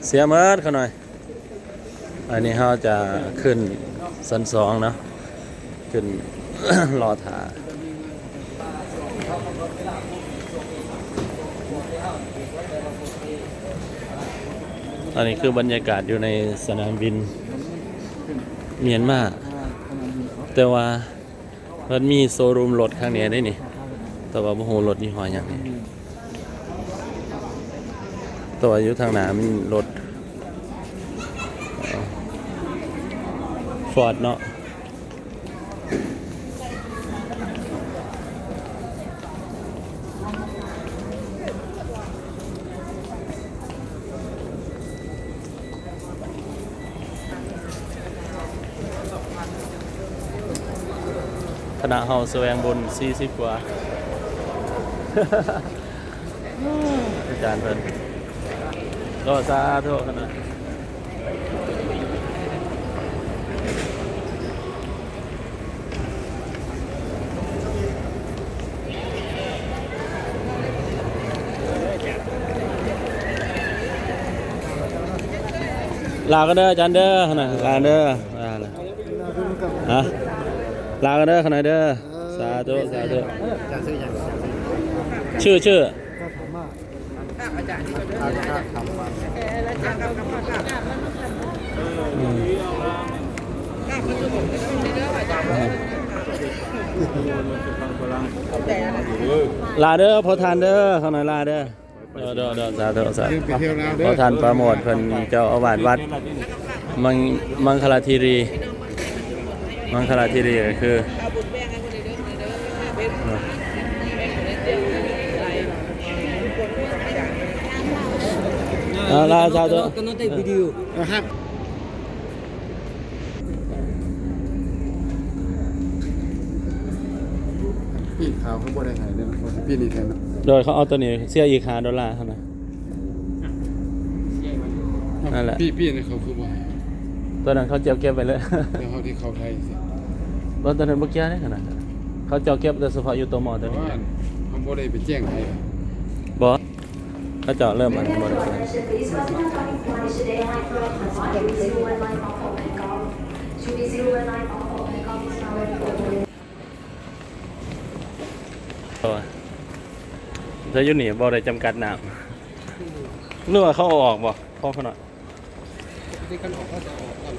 ເສຍໝົດຂ້ານ້ອຍ. ອັນນີ້ເຮົາຈະຂຶ້ນຊັ້ນສອງເນາະ ຂຶ້ນ ລໍຖ້າ. ອັນນີ້ຄືບັນຍາກາດຢູ່ໃນສະໜາມບິນມຽນມາ, ແຕ່ວ່າ ເພິ່ນມີໂຊຣູມລົດຂ້າງໃນເດ້ນີ້ ແຕ່ວ່າບໍ່ຮູ້ລົດຍີ່ຫໍ້ຫຍັງນີ້ ແຕ່ວ່າຢູ່ທາງໜ້າມັນລົດ ເອີ ຟອດເນາະ. ຄະນະເຮົາສະແຫວງບຸນສີ່ສິບກວ່າ ອາຈານເພິ່ນ ໂອ້ ສາທຸ ຄະນະ. ລາກັນເດີອາຈານເດີ ຫັ້ນນະ ລາເດີ ລາ ຮະ ລາກັນເດີ ຂະນ້ອຍເດີ. ສາທຸ ສາທຸ. ຊື່ ຊື່ ລາເດີພໍ່ທ່ານເດີ ຂ້ານ້ອຍລາເດີ. ໂດ ໂດ ໂດ ສາທຸ ສາທຸ. ພໍ່ທ່ານປາໂມດເພິ່ນເຈົ້າອາວາດວັດ ມັງ ມັງຄະລາທີຣີ ມັງຄະລາທີຣີກໍຄື ເອີ ລາ ສາທຸ. ປີຂາວເຂົາບໍ່ໄດ້ໃຫ້ເດ້ ປີນີ້ແທນເນາະ. ໂດຍ ເຂົາເອົາໂຕນີ້ເສຍອີກຫ້າໂດລາຫັ້ນນະ. ນັ້ນແຫຼະ ປີ ປີນີ້ເຂົາຄືບໍ່ໃຫ້? ໂຕນັ້ນເຂົາເຈົ້າເກັບໄວ້ເລີຍ ແລ້ວເຮົາທີ່ເຂົ້າໄທຊິ ບໍ່ ໂຕນັ້ນບໍ່ກ່ຽວເດ້ຫັ້ນນະ. ເຂົາເຈົ້າເກັບແຕ່ສະເພາະຢູ່ໂຕມໍໂຕນີ້ ເຮົາບໍ່ໄດ້ໄປແຈ້ງໃຜ. ບໍ່ ເຂົາເຈົ້າເລີ່ມອັນບໍ່ໄດ້. ແຕ່ຢູ່ນີ້ບໍ່ໄດ້ຈຳກັດນ້ຳ ຫຼືວ່າເຂົາເອົາອອກບໍ່ ຂອງເຂົາເນາະ? ທີ່ຄັນອອກເຂົາຈະອອກກ່ອນ.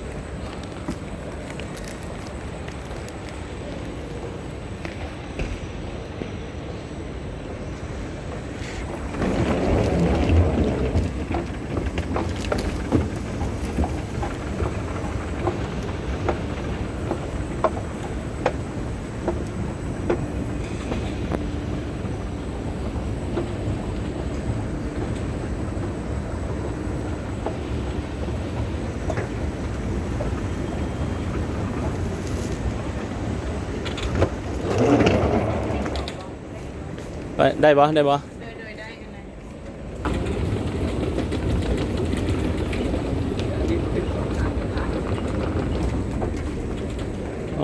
ໄປ ໄດ້ບໍ່ ໄດ້ບໍ່? ໂດຍ ໂດຍ ໄດ້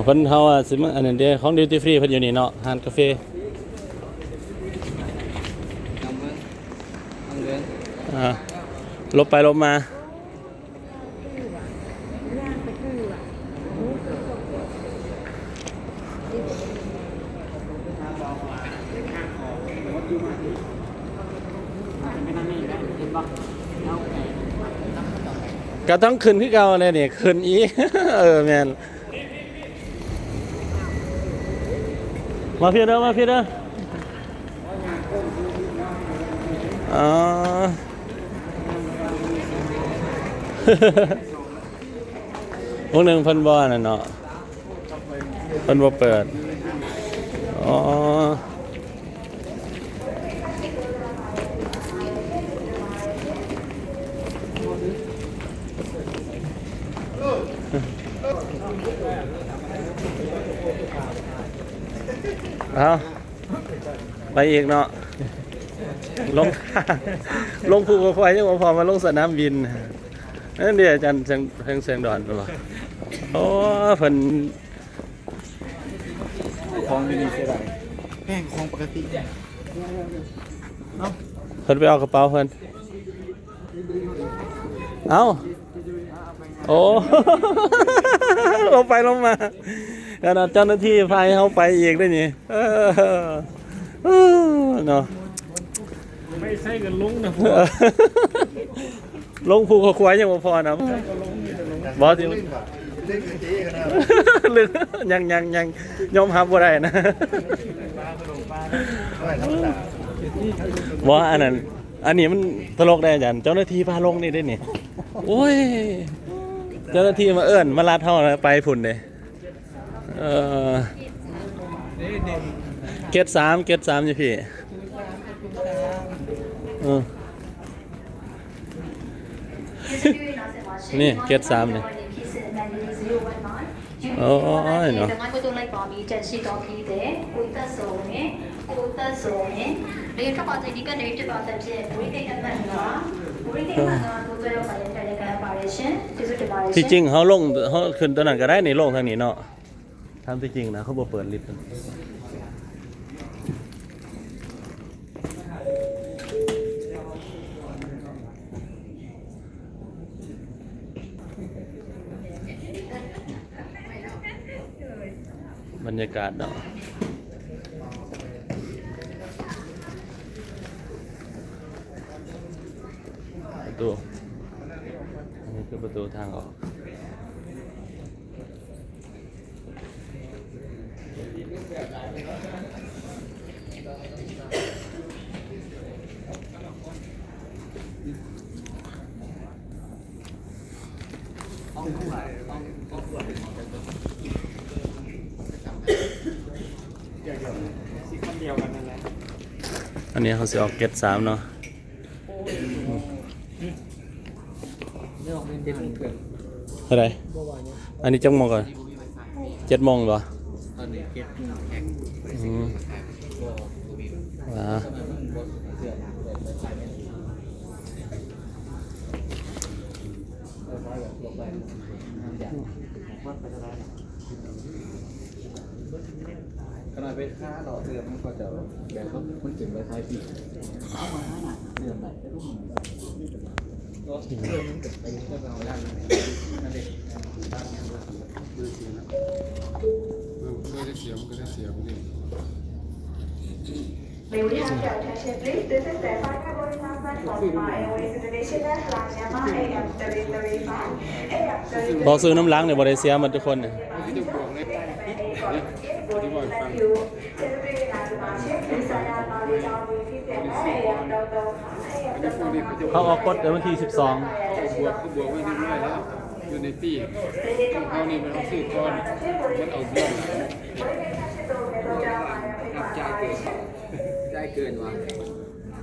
ເພິ່ນ ເຮົາວ່າຊິມາ ອັນນັ້ນເດ້ ຂອງ duty free ເພິ່ນຢູ່ນີ້ເນາະ ຮ້ານກາເຟ. ອ່າ ຫຼົບໄປຫຼົບມາ. ກໍຕ້ອງຂຶ້ນຄືເກົ່າແຫຼະນີ້ ຂຶ້ນອີກ. ເອີ ແມ່ນ. ມາພີ້ເດີ ມາພີ້ເດີ. ອໍ ພວກໜຶ່ງເພິ່ນບໍ່ອັນນັ້ນເນາະ ເພິ່ນບໍ່ເປີດ. ອໍ ເອົາ ໄປອີກເນາະ ລົງ ລົງພູກະຄວາຍ ຍັງບໍ່ພໍມາລົງສະໜາມບິນ. ນັ້ນເດ ອາຈານແສງ ແສງດອນ ເພິ່ນວ່າ ໂອ້ ເພິ່ນ ຂອງຢູ່ນີ້ເສຍດາຍ ແພງ ຂອງປົກກະຕິ. ເອົາ ເພິ່ນໄປເອົາກະເປົາເພິ່ນ. ເອົ້າ ໂອ້ ລົງໄປລົງມາ ຂະໜາດເຈົ້າໜ້າທີ່ພາໃຫ້ເຮົາໄປອີກເດ້ນີ້ ເອີ ເນາະ ໄມ່ໃຊ້ກັນລົງນະ ລົງພູເຂົາຄວາຍຍັງບໍ່ພໍນຳ ບໍ່ ຍັງ ຍັງ ຍັງຍອມຮັບບໍ່ໄດ້ນະ ບໍ່ ອັນນັ້ນ ອັນນີ້ມັນຕະຫຼົກໄດ໋ອາຈານ ເຈົ້າໜ້າທີ່ພາລົງນີ້ເດ້ນີ້ ໂອ້ຍ ເຈົ້າໜ້າທີ່ມາເອີ້ນມາລັດເຮົານະ ໄປພຸ້ນເດ້ ເອີ ເກດສາມ ເກດສາມຢູ່ພີ້ ເອີ ນີ້ເກດສາມນີ້ ໂອ້ຍເນາະ ທີ່ຈິງເຮົາລົງ ເຮົາຂຶ້ນຕົວນັ້ນກໍໄດ້ນີ້ ລົງທາງນີ້ເນາະ ທາງທີ່ຈິງນະ ເຂົາບໍ່ເປີດລິບ. ບັນຍາກາດເນາະ ປະຕູ ອັນນີ້ຄືປະຕູທາງອອກ. ອັນນີ້ເຮົາຊິອອກເກດສາມເນາະ. ເທົ່າໃດ? ອັນນີ້ຈັກໂມງກ່ອນ? ເຈັດໂມງບໍ່? ຕອນນີ້ເຈັດໂມງແຂກ ອືມ ອ່າ ຂະໜາດໄປຄ້າຫຼໍ່ເທື່ອມັນກໍຈະແບບວ່າມັນເປັນໄວໄຟທີ່ເອົາມາຫາເລື່ອງໃດກໍໄດ້ ກໍເລື່ອງມັນເປັນໄປເລື່ອງເຮົາໄດ້ນັ້ນເອງ ເອີ ມັນກໍໄດ້ເສຍ ມັນກໍໄດ້ເສຍ ມັນກໍໄດ້ May we have your attention, please? This is the final boarding announcement for Myanmar Airways International Flight Myanmar A M three three five, A M three three five. ບໍ່ຊື້ນຳຫຼັງນີ້ບໍ່ໄດ້ເສຍໝົດທຸກຄົນນີ້ ເຂົາອອກກົດໃນວັນທີສິບສອງ ເຂົາບວກ ເຂົາບວກໄວ້ຮຽບຮ້ອຍແລ້ວ ຢູ່ໃນປີ້ ເຮົານີ້ມັນເອົາຊື້ກ່ອນ ມັນເອົາບວກ ຮັບຈ່າຍເກີນ ຈ່າຍເກີນຫວາ?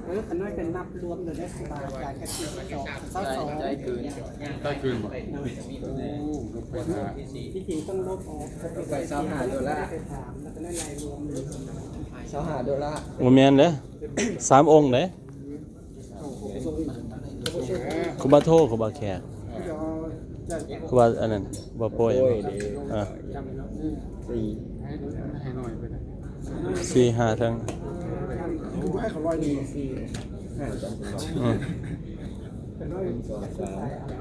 ເອີ ຂະນ້ອຍກໍນັບລວມເລີຍເດ້ ສະບາຍໃຈ ກະສິບສອງ ຊາວສອງ ຈ່າຍເກີນ ຈ່າຍເກີນບໍ່? ໂອ້ ລົງໄປຫາ ທີ່ຈິງຕ້ອງລົບອອກ ໄປຊາວຫ້າໂດລາ ໄປຖາມ ແລ້ວກໍໄດ້ໄລ່ລວມເລີຍ ຊາວຫ້າໂດລາ ບໍ່ແມ່ນເດ້ ສາມອົງເດ້ ຄູບາໂທ ຄູບາແຂກ ຄູບາອັນນັ້ນ ບໍ່ໂປ້ຍ ໂອ້ຍເດ້ ເອີ ສີ່ ສີ່ຫ້າເທິງ ໃຫ້ເຂົາຮ້ອຍໜຶ່ງ ສີ່ຫ້າ ອືມ ໜຶ່ງ ສອງ ສາມ